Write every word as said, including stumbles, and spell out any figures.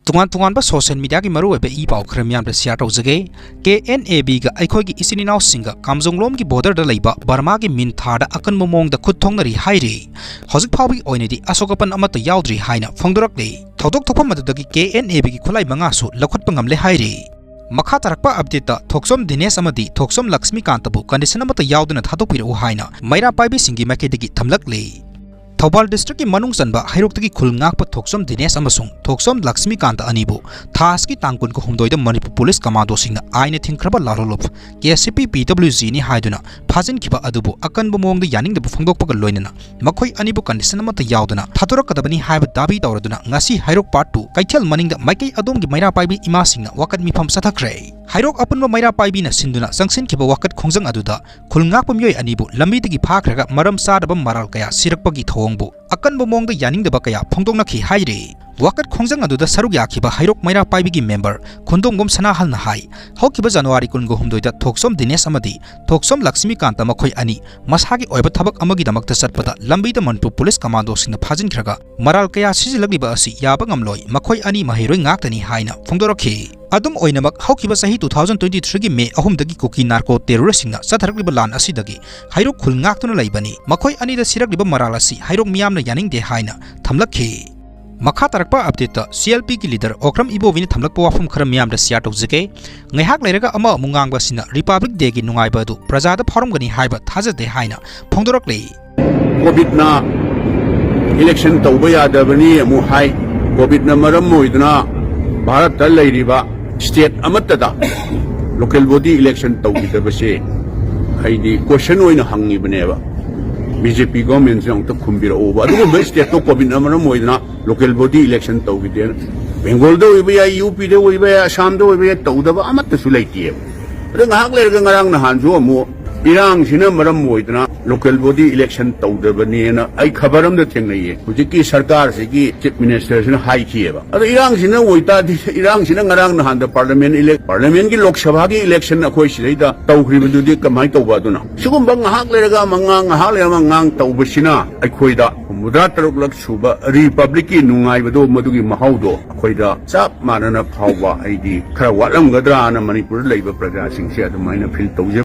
ꯇꯣꯉꯥꯟ ꯇꯣꯉꯥꯟꯕ social mediaꯒꯤ ꯃꯔꯨꯑꯣꯏꯕ ꯏ ꯄꯥꯎ ꯈꯔ ꯃꯤꯌꯥꯝꯗ share ꯇꯧꯖꯒꯦ꯫ ꯀꯦ ꯑꯦꯟ ꯑꯦ ꯕꯤꯒ ꯑꯩꯈꯣꯏꯒꯤ ꯏꯆꯤꯟ ꯏꯅꯥꯎꯁꯤꯡꯒ ꯀꯥꯝꯖꯣꯡꯂꯣꯝꯒꯤ borderꯗ ꯂꯩꯕ ꯕꯔꯃꯥꯒꯤ ꯃꯤꯟꯊꯥꯗ ꯑꯀꯟꯕ ꯃꯑꯣꯡꯗ ꯈꯨꯠ ꯊꯣꯡꯅꯔꯤ ꯍꯥꯏꯔꯤ꯫ ꯍꯧꯖꯤꯛ ꯐꯥꯎꯕꯒꯤ ꯑꯣꯏꯅꯗꯤ ꯑꯁꯣꯛ ꯑꯄꯟ ꯑꯃꯠꯇ ꯌꯥꯎꯗ꯭ꯔꯤ ꯍꯥꯏꯅ ꯐꯣꯡꯗꯣꯔꯛꯂꯤ꯫ ꯊꯧꯗꯣꯛ ꯊꯣꯛꯐꯝ ꯑꯗꯨꯗꯒꯤ ꯀꯦ ꯑꯦꯟ ꯑꯦ ꯕꯤꯒꯤ ꯈꯨꯠꯂꯥꯏ ꯃꯉꯥꯁꯨ ꯂꯧꯈꯠꯄ ꯉꯝꯂꯦ ꯍꯥꯏꯔꯤ꯫ ꯃꯈꯥ ꯇꯥꯔꯛꯄ updateꯇ ꯊꯣꯛꯆꯣꯝ ꯗꯤꯅꯦꯁ ꯑꯃꯗꯤ ꯊꯣꯛꯆꯣꯝ ꯂꯛꯁꯃꯤꯀꯥꯟꯇꯕꯨ condition ꯑꯃꯠꯇ ꯌꯥꯎꯗꯅ ꯊꯥꯗꯣꯛꯄꯤꯔꯛꯎ ꯍꯥꯏꯅ ꯃꯩꯔꯥ ꯄꯥꯏꯕꯤꯁꯤꯡꯒꯤ ꯃꯥꯏꯀꯩꯗꯒꯤ ꯊꯝꯂꯛꯂꯤ꯫ ꯊꯧꯕꯥꯜ districtꯀꯤ ꯃꯅꯨꯡ ꯆꯟꯕ ꯍꯩꯔꯣꯛꯇꯒꯤ ꯈꯨꯜ ꯉꯥꯛꯄ ꯊꯣꯛꯆꯣꯝ ꯗꯤꯅꯦꯁ ꯑꯃꯁꯨꯡ ꯊꯣꯛꯆꯣꯝ ꯂꯛꯁꯃꯤꯀꯥꯟꯇ ꯑꯅꯤꯕꯨ ꯊꯥ ꯑꯁꯤꯒꯤ ꯇꯥꯡ ꯀꯨꯟꯍꯨꯝꯗꯣꯏꯗ ꯃꯅꯤꯄꯨꯔ ꯄꯨꯂꯤꯁ ꯀꯃꯥꯟꯗꯣꯁꯤꯡꯅ ꯑꯥꯏꯟꯅ ꯊꯤꯡꯈ꯭ꯔꯕ ꯂꯥꯂꯣꯂꯨꯞ ꯀꯦ ꯁꯤ ꯄꯤ ꯄꯤ ꯗꯕ꯭ꯂꯤꯎ ꯖꯤꯅꯤ ꯍꯥꯏꯗꯨꯅ ꯐꯥꯖꯤꯟꯈꯤꯕ ꯑꯗꯨꯕꯨ ꯑꯀꯟꯕ ꯃꯑꯣꯡꯗ ꯌꯥꯅꯤꯡꯗꯕ ꯐꯣꯡꯗꯣꯛꯄꯒ ꯂꯣꯏꯅꯅ ꯃꯈꯣꯏ ꯑꯅꯤꯕꯨ condition ꯑꯃꯠꯇ ꯌꯥꯎꯗꯅ ꯊꯥꯗꯣꯔꯛꯀꯗꯕꯅꯤ ꯍꯥꯏꯕ ꯗꯥꯕꯤ ꯇꯧꯔꯗꯨꯅ ꯉꯁꯤ ꯍꯩꯔꯣꯛ part two ꯀꯩꯊꯦꯜ ꯃꯅꯤꯡꯗ ꯃꯥꯏꯀꯩ ꯑꯗꯣꯝꯒꯤ ꯃꯩꯔꯥ ꯄꯥꯏꯕꯤ ꯏꯃꯥꯁꯤꯡꯅ ꯋꯥꯀꯠ ꯃꯤꯐꯝ ꯆꯠꯊꯈ꯭ꯔꯦ꯫ ꯍꯩꯔꯣꯛ ꯑꯄꯨꯟꯕ ꯃꯩꯔꯥ ꯄꯥꯏꯕꯤꯅ ꯁꯤꯟꯗꯨꯅ ꯆꯪꯁꯤꯟꯈꯤꯕ ꯋꯥꯀꯠ ꯈꯣꯡꯖꯪ ꯑꯗꯨꯗ ꯈꯨꯜ ꯉꯥꯛꯄ ꯃꯤꯑꯣꯏ ꯑꯅꯤꯕꯨ ꯂꯝꯕꯤꯗꯒꯤ ꯐꯥꯈ꯭ꯔꯒ ꯃꯔꯝ ꯆꯥꯗꯕ ꯃꯔꯥꯜ ꯀꯌꯥ ꯁꯤꯔꯛꯄꯒꯤ ꯊꯧꯑꯣꯡꯕꯨ ꯑꯀꯟꯕ ꯃꯑꯣꯡꯗ ꯌꯥꯅꯤꯡꯗꯕ ꯀꯌꯥ ꯐꯣꯡꯗꯣꯛꯅꯈꯤ ꯍꯥꯏꯔꯤ꯫ ꯋꯥꯀꯠ ꯈꯣꯡꯖꯪ ꯑꯗꯨꯗ ꯁꯔꯨꯛ ꯌꯥꯈꯤꯕ ꯍꯩꯔꯣꯛ ꯃꯩꯔꯥ ꯄꯥꯏꯕꯤꯒꯤ member ꯈꯨꯟꯗꯣꯡꯕꯝ ꯁꯅꯥꯍꯜꯅ ꯍꯥꯏ, ꯍꯧꯈꯤꯕ ꯖꯅꯋꯥꯔꯤ ꯀꯨꯟꯒ ꯍꯨꯝꯗꯣꯏꯗ ꯊꯣꯛꯆꯣꯝ ꯗꯤꯅꯦꯁ ꯑꯃꯗꯤ ꯊꯣꯛꯆꯣꯝ ꯂꯛꯁꯃꯤꯀꯥꯟꯇ ꯃꯈꯣꯏ ꯑꯅꯤ ꯃꯁꯥꯒꯤ ꯑꯣꯏꯕ ꯊꯕꯛ ꯑꯃꯒꯤꯗꯃꯛꯇ ꯆꯠꯄꯗ ꯂꯝꯕꯤꯗ ꯃꯅꯤꯄꯨꯔ ꯄꯨꯂꯤꯁ ꯀꯃꯥꯟꯗꯣꯁꯤꯡꯅ ꯐꯥꯖꯤꯟꯈ꯭ꯔꯒ ꯃꯔꯥꯜ ꯀꯌꯥ ꯁꯤꯖꯤꯜꯂꯛꯂꯤꯕ ꯑꯁꯤ ꯌꯥꯕ ꯉꯝꯂꯣꯏ, ꯃꯈꯣꯏ ꯑꯅꯤ ꯃꯍꯩꯔꯣꯏ ꯉꯥꯛꯇꯅꯤ ꯍꯥꯏꯅ ꯐꯣꯡꯗꯣꯔꯛꯈꯤ꯫ ꯑꯗꯨꯝ ꯑꯣꯏꯅꯃꯛ, ꯍꯧꯈꯤꯕ ꯆꯍꯤ two thousand twenty threeꯒꯤ May ꯑꯍꯨꯝꯗꯒꯤ ꯀꯨꯀꯤ narco terroristꯁꯤꯡꯅ ꯆꯠꯊꯔꯛꯂꯤꯕ ꯂꯥꯟ ꯑꯁꯤꯗꯒꯤ ꯍꯩꯔꯣꯛ ꯈꯨꯜ ꯉꯥꯛꯇꯨꯅ ꯂꯩꯕꯅꯤ꯫ ꯃꯈꯣꯏ ꯑꯅꯤꯗ ꯁꯤꯔꯛꯂꯤꯕ ꯃꯔꯥꯜ ꯑꯁꯤ ꯍꯩꯔꯣꯛ ꯃꯤꯌꯥꯝꯅ ꯌꯥꯅꯤꯡꯗꯦ ꯍꯥꯏꯅ ꯊꯝꯂꯛꯈꯤ꯫ ꯃꯈꯥ ꯇꯥꯔꯛꯄ updateꯇ C L Pꯒꯤ leader ꯑꯣꯀ꯭ꯔꯝ ꯏꯕꯣꯕꯤꯅ ꯊꯝꯂꯛꯄ ꯋꯥꯐꯝ ꯈꯔ ꯃꯤꯌꯥꯝꯗ share ꯇꯧꯖꯒꯦ꯫ ꯉꯥꯏꯍꯥꯛ ꯂꯩꯔꯒ ꯑꯃ ꯑꯃꯨꯛ ꯉꯥꯡꯕ ꯑꯁꯤꯅ Republic Dayꯒꯤ ꯅꯨꯡꯉꯥꯏꯕ ꯑꯗꯨ ꯄ꯭ꯔꯖꯥꯗ ꯐꯥꯎꯔꯝꯒꯅꯤ ꯍꯥꯏꯕ ꯊꯥꯖꯗꯦ ꯍꯥꯏꯅ ꯐꯣꯡꯗꯣꯔꯛꯂꯤ꯫ ꯀꯣꯚꯤꯗꯅ election ꯇꯧꯕ ꯌꯥꯗꯕꯅꯤ ꯑꯃꯨꯛ ꯍꯥꯏ꯫ ꯀꯣꯚꯤꯗꯅ ꯃꯔꯝ ꯑꯣꯏꯗꯨꯅ ꯚꯥꯔꯠꯇ ꯂꯩꯔꯤꯕ state ꯑꯃꯠꯇꯗ local body election ꯇꯧꯈꯤꯗꯕꯁꯦ ꯑꯩꯗꯤ question ꯑꯣꯏꯅ ꯍꯪꯉꯤꯕꯅꯦꯕ꯫ B J P governmentꯁꯦ ꯑꯃꯨꯛꯇ ꯈꯨꯝꯕꯤꯔꯛꯎꯕ꯫ ꯑꯗꯨꯒꯨꯝꯕ stateꯇꯣ ꯀꯣꯚꯤꯗꯅ ꯃꯔꯝ ꯑꯣꯏꯗꯨꯅ local body election ꯇꯧꯈꯤꯗꯦꯅ Bengalꯗ ꯑꯣꯏꯕ ꯌꯥꯏ, UPꯗ ꯑꯣꯏꯕ ꯌꯥꯏ, ꯑꯁꯥꯝꯗ ꯑꯣꯏꯕ ꯌꯥꯏ, ꯇꯧꯗꯕ ꯑꯃꯠꯇꯁꯨ ꯂꯩꯇꯦꯕ꯫ ꯑꯗ ꯉꯥꯏꯍꯥꯛ ꯂꯩꯔꯒ ꯉꯔꯥꯡ ꯅꯍꯥꯟꯁꯨ ꯑꯃꯨꯛ ꯏꯔꯥꯡꯁꯤꯅ ꯃꯔꯝ ꯑꯣꯏꯗꯅ local body election ꯇꯧꯗꯕꯅꯦꯅ ꯑꯩ ꯈꯕꯔ ꯑꯃꯗ ꯊꯦꯡꯅꯩꯌꯦ꯫ ꯍꯧꯖꯤꯛꯀꯤ ꯁꯔꯀꯥꯔꯁꯤꯒꯤ chief ministerꯁꯤꯅ ꯍꯥꯏꯈꯤꯑꯕ꯫ ꯑꯗꯣ ꯏꯔꯥꯡꯁꯤꯅ ꯑꯣꯏꯇꯥꯔꯗꯤ, ꯏꯔꯥꯡꯁꯤꯅ ꯉꯔꯥꯡ ꯅꯍꯥꯟꯗ parliament elec-, parliamentꯀꯤ, ꯂꯣꯛ ꯁꯚꯥꯒꯤ election ꯑꯩꯈꯣꯏ ꯁꯤꯗꯩꯗ ꯇꯧꯈ꯭ꯔꯤꯕꯗꯨꯗꯤ ꯀꯃꯥꯏꯅ ꯇꯧꯕ? ꯑꯗꯨꯅ ꯁꯤꯒꯨꯝꯕ ꯉꯥꯏꯍꯥꯛ ꯂꯩꯔꯒ ꯑꯃ ꯉꯥꯡ, ꯉꯥꯏꯍꯥꯛ ꯂꯩꯔꯒ ꯑꯃ ꯉꯥꯡ ꯇꯧꯕꯁꯤꯅ ꯑꯩꯈꯣꯏꯗ ꯍꯨꯝꯐꯨꯇꯔꯥ ꯇꯔꯨꯛꯂꯛ ꯁꯨꯕ republicꯀꯤ ꯅꯨꯡꯉꯥꯏꯕꯗꯣ, ꯃꯗꯨꯒꯤ ꯃꯍꯥꯎꯗꯣ ꯑꯩꯈꯣꯏꯗ ꯆꯞ ꯃꯥꯟꯅꯅ ꯐꯥꯎꯕ ꯑꯩꯗꯤ ꯈꯔ ꯋꯥꯠꯂꯝꯒꯗ꯭ꯔꯥꯅ ꯃꯅꯤꯄꯨꯔꯗ ꯂꯩꯕ ꯄ꯭ꯔꯖꯥꯁꯤꯡꯁꯦ ꯑꯗꯨꯃꯥꯏꯅ feel ꯇꯧꯖꯩ꯫